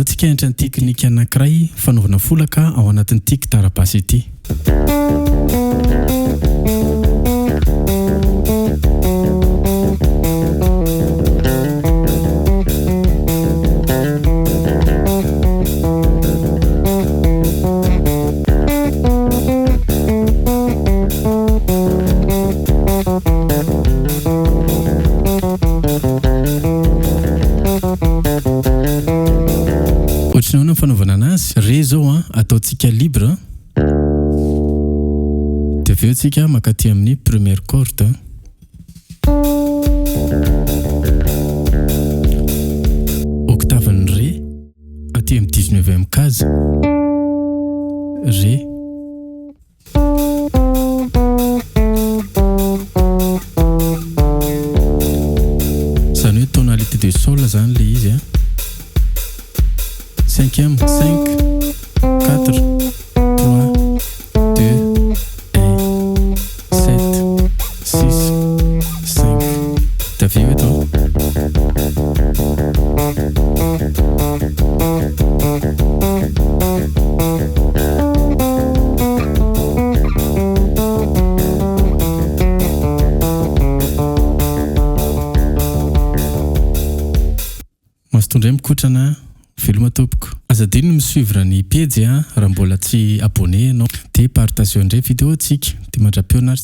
Andao tsika hianatra ny teknika anankiray fanaovana folaka ao anatin'ity gitara basse ity. Ohatry ny ahoana ny fanaovana anazy? Re zao an, ataontsika libre an. Dia avy eo tsika mankaty amin'ny première corde. Octave-n'ny Ré aty amin'ny dix-neuvième case. Ré. Izany hoe tonalité de sol izany ilay izy an. Cinquième, cinq, quatre, trois, deux, un, sept, six, cinq. Dia avy eo eto an. Mazotoa indray mikotrana, veloma tompoko. Aza adino ny mi-suivre ny pejy raha mbola tsy abonné ianao. Dia partageo indray vidéo tsika. Dia mandra-pihaona ary.